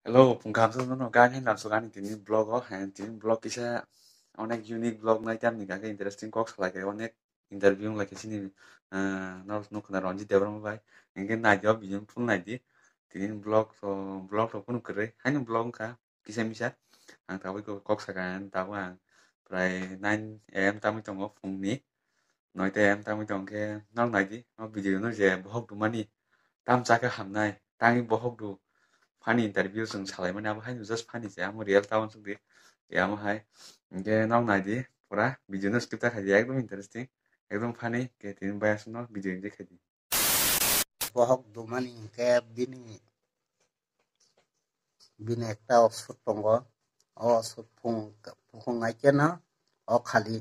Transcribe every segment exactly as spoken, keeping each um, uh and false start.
Hello, phung kaham sa nono, gan hin lamsok ani tini vlog o, and tini vlog kisa onek unique vlog nai tamni kake interesting kok salai khe onek interview wng lai khe chini, ah, norok nukha na Ranjit Debbarma bai, hingke nai di o video full nai di, tini vlog rok, vlog rok kunu kwrwi, haino vlog wngkha kisa misa, ang tabuk kok saka, tabuk ang prai nine A M tamwi tongo phungni, noita A M tamwi tong khe, nok nai di, o video no je bohok dumani, tam chakhe hamnai, tangwi bohok du, funny interview chwng salaimani, abo haino just funny se, amo real ta uansuk di, ya amo hai, hingke nok nai di, pura video no skip ta khai di, ekdom interesting, ekdom funny, khe tini bai aswk no video enjoy khai di. Bohok dumani hingke bini, bini ekta osur tongo, o osur phung, phung ai khe no, o khali.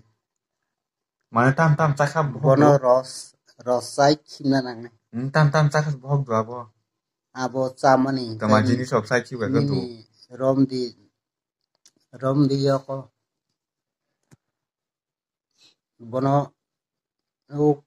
Mane tam tam chakha bohok Bono du. Ros, ros chai khimna nangnai. Hmm, tam tam chakha bohok du abo. Abo chamani Tama hingke jinis rok chai khiba khe du. Nini romdi, romdi yoko. Bono o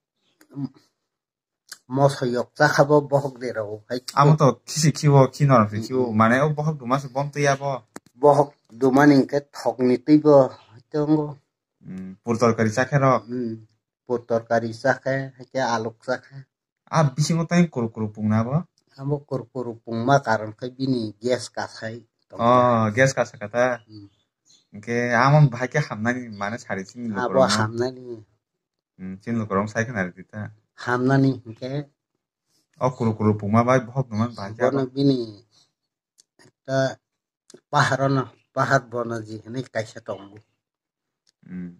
moso yok chakha bo bohok de rw hai. Amo to khisi khiwo, khino rw khiwo. Hmm. Mane o bohok duma se bom twi abo. Bohok dumani hingke thokni twi bo tongo. Hmm, pur torkari chakhe rok. Hmm, pur torkari chakhe, haikhe aluk chakhe. A bisingo tei kuru kuru pungna bo? Abo kuru kuru pungma karon khe bini gas kasai tongkha. Oh, gas kasa kata. Hmm. Hingke amo bahai khe hamnani mane sari chini lukurok no. Abo hamnani. Hmm, chini lukurok sai khna ridi ta. Hamnani hingke. O kuru kuru pungma bai bohok duma bahai khe abo. Bono bini ekta pahar ono, pahar bono ji hinui kaisa tongo. Hmm.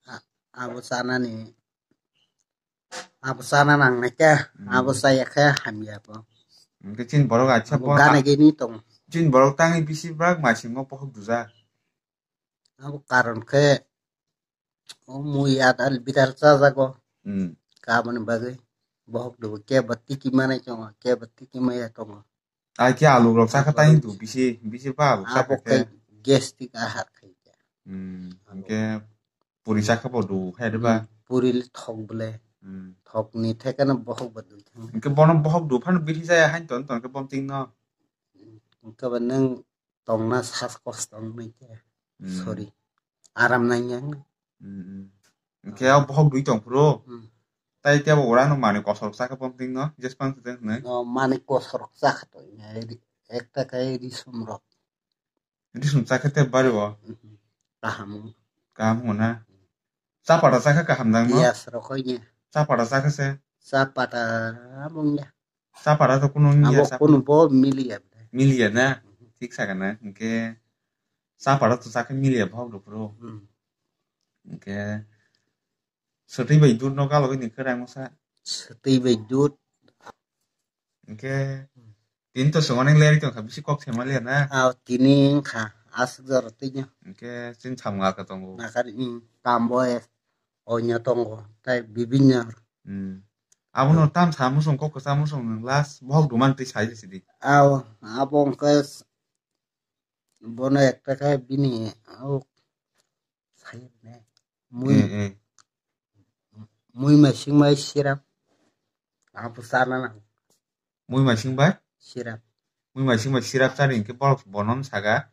A-, abo chanani, abo chana nangnai khe, Hmm. abo chaya khe hamya bo. Hingke chini borok acha Abo bo gana ha-, gini tongo. Chini borok tangwi bisi brak masingo bohok duja. Abo karon khe o mui adal bidal chajago. Hmm. Kaboni bagwi bohok dubu kebo tiki manai tongo, kebo tiki maya tongo. Ai khe aluk rok chakha tang tu bisi, bisi ba aluk chakha khe. Abo khe gastric ahar khai khe. Hmm, hingke puri chakha bo du hai de ba? Hmm, puri le thok bole. Hmm. Thok ni thekeno bohok bo du thang. Hingke bono bohok du phano bisi jaya hain ton ton khe bom ting no. Hingke ba nwng tongna sas kosto wngmai khe. Hmm. Sorry. Aram nangya wngmai. Hmm, hmm. Hingke o bohok dui tong phuru. Hmm. Tai tebo ura no mani kosor chakha bom ting no, jes pang tete hnai. No, mani kosor chakha to, ekta kai risum rok. Risum chakha te bari bo. Hmm. Kaham. Kaham wngna. Chapata chakha kaham dang no? Yes, rokoi ni. Chapata chakha se. Chapata amung ya. Chapata to kunu wngya. Abo chapata. Kunu bo miliya. Miliya na? Mhm. Thik sakha na. Hingke chapata to chakha miliya bohok rok phuru. Hmm. Hingke swtwi bai dud no galogwi ni kwrang wngsa. Swtwi bai dud. Hingke tini to swngo nang leri tongkha bisi kok sema liya na? Ah, tini wngkha aswk jora twi no. Hingke chini samung alka tongo. Nakar, hmm, tambo e onya tongo, tai bibinno. Hmm. Abono tam sa musung kok kwcham musung nwng last bohok duman twi sai sidi. Aw, abo wngkha s-, bono ekta khe bini, o, sai ne. Mui, Eh, eh. Mui mai sing mai sirap. Abo sana nang. Mui mai sing bai? Sirap. Mui mai sing bai sirap chari hingke borok bono saka.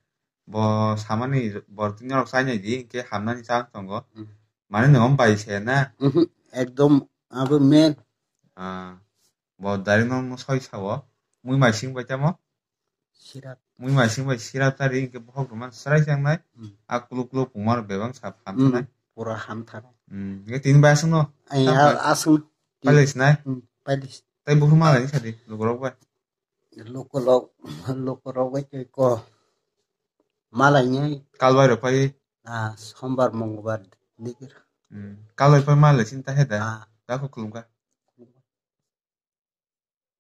Bo samani borok tini norok chainai di hingke hamnani chance tongo. Hmm. Mane nwng bai se na? Mhm. Ekdom abo main. Ah, bo direct no soi sao. Mui mai sing bai tamo? Sirap. Mui mai sing bai sirap tari hingke bohok rwman srai changnai. Hmm. A kuluk kuluk pungma rok bebak sa Hmm. hamthanai. Pura hamthanai. Hmm. Hingke tini bai aswk no? Ai, Tamo a-, bai? Aswk. Pailis nai? Hmm. Pailis. Tai buphuru malai sadi lukurok bai. Lukurok, lukurok bai tei ko. Malai nai. Kalbai rok pai. Ah, sombar, mongolbar, dikir. Hmm. Kalbai pai malai sin ta heda. Ah. Dako kulumka.